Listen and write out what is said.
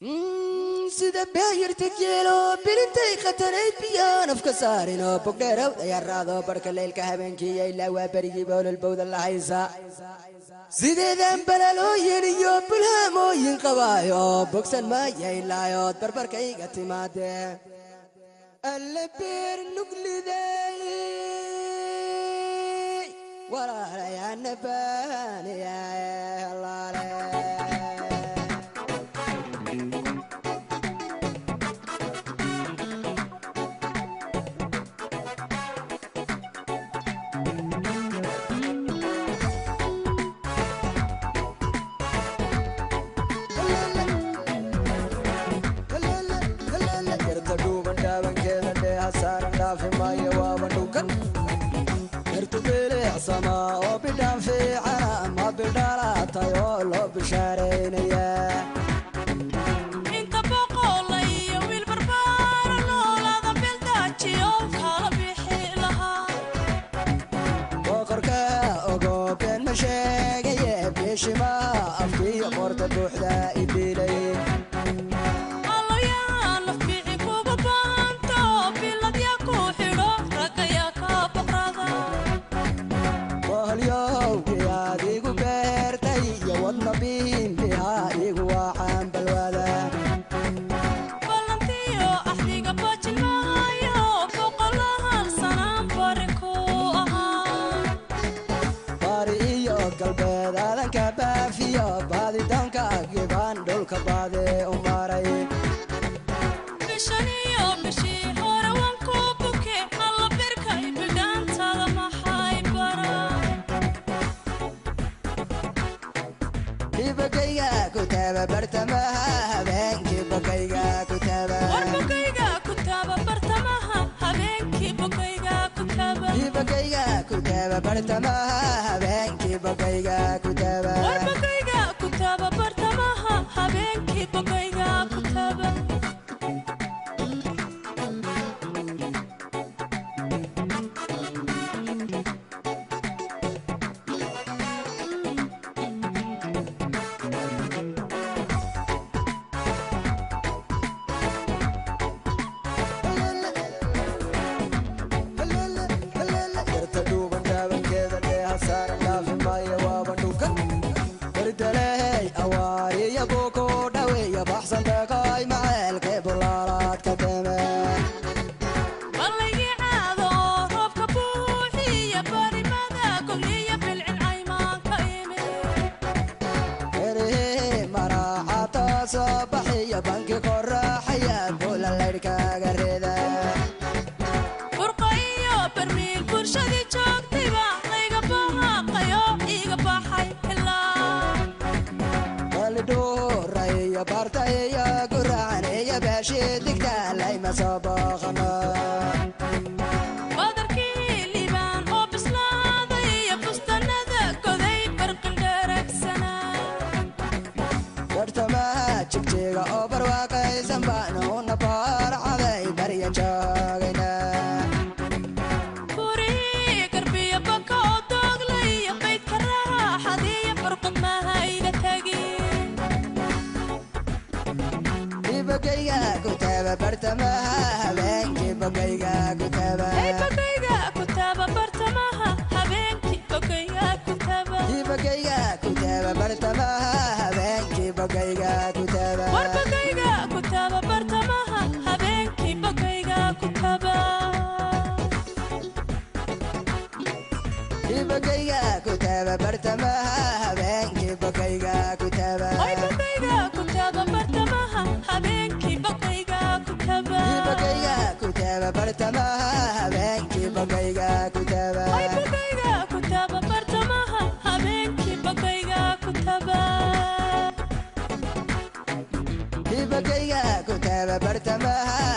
Sida baayirta geelo bilintay khatarayd biyaan afka saarin oo bogdheerow dayaaraado barhka leylka habeenkiiya ilaa waa berigii boolol bowda la haysa sideedan balalooyin iyo bulhaamooyin qabaayo bogsan maaya ilaayood barbarkayga timaadee alle beer nugliday walaalayaana baaniya allaale. Yarta dhuuban dhaabankeeda dheeha saaran dhaafi maayo waaban dhukan yartu bilicsama oo bidhaan fiicana ma bidhalatay oo loo bishaaraynaya. Inta boqola iyo wiil barbaara noolaada beeldaajiyo kala bixi lahaa. Boqorka ogo been ma sheegaye biishimaha afkiiyo qoorta buuxda idilay. Alloyaa nafbici kugu baanto biladya ku xidho ragaya ka boqrada. Boholyowgiyaad igu beertay iyo wadna biimbiha igu waacaan balwada. Ballantiyo axdiga baajin maayo boqolahan sanaan bari ku ahaa. Bari iyo galbeed aadanka baafiyo baadidoonka gibaan dhulka baade u maray. Bishan iyo bishii hore waan ku buke alla birkay bidhaantada maxay baray. Bogayga ku taaba bartamaha habeenkii bogayga ku taaba. War bogayga ku taaba bartamaha habeenkii bogayga ku taaba. Bogayga ku taaba bartamaha habeenkii bogayga ku taaba. War bogayga ku taaba bartamaha habeenkii bogayga ku taaba. Yarta dhuuban dhaabankeeda dheeha saaran dhaafi maayo waaban dhukan bardaley awaariya buku dhaweeya baxsan deeqoy maceelkee bulaalaad ka teme. Ballaygi caado oo roobka buuxiya barimada gogliya bilcin caymaanka imi. Erihii maraaca soo baxiyo banki qoraxaya bula laydhkaaga rida. Burqa iyo barmiil bulshadii joogtayba layga baaqayo iga baxay ilaa. Balidhuura iyo baarta iyo guracan iyo beeshii digta layma soo booqano. Badarkii liibaan oo bislaaday iyo bustanada goday barqin dheregsanaa. Bartamaha jigjiga oo barwaaqaysan baanuuna baarcaday barya joogayna. Burii garbiyo baka oo dooglay iyo baydka raaxadiyo barqad mahayda tagi. Bogayga ku taaba bartamaha habeenkii bogayga ku taaba. Hey bogayga ku taaba bartamaha habeenkii bogayga ku taaba. Bogayga ku taaba bartamaha habeenkii bogayga ku taaba. War bogayga ku taaba bartamaha habeenkii bogayga ku taaba. Bogayga ku taaba bartamaha habeenkii bogayga ku taaba. Oy bogayga ku taaba bartamaha habeenkii bogayga ku taaba. Bogayga ku taaba bartamaha habeenkii bogayga ku taaba. Oy bogayga ku taaba bartamaha habeenkii bogayga ku taaba. Bogayga ku taaba bartamaha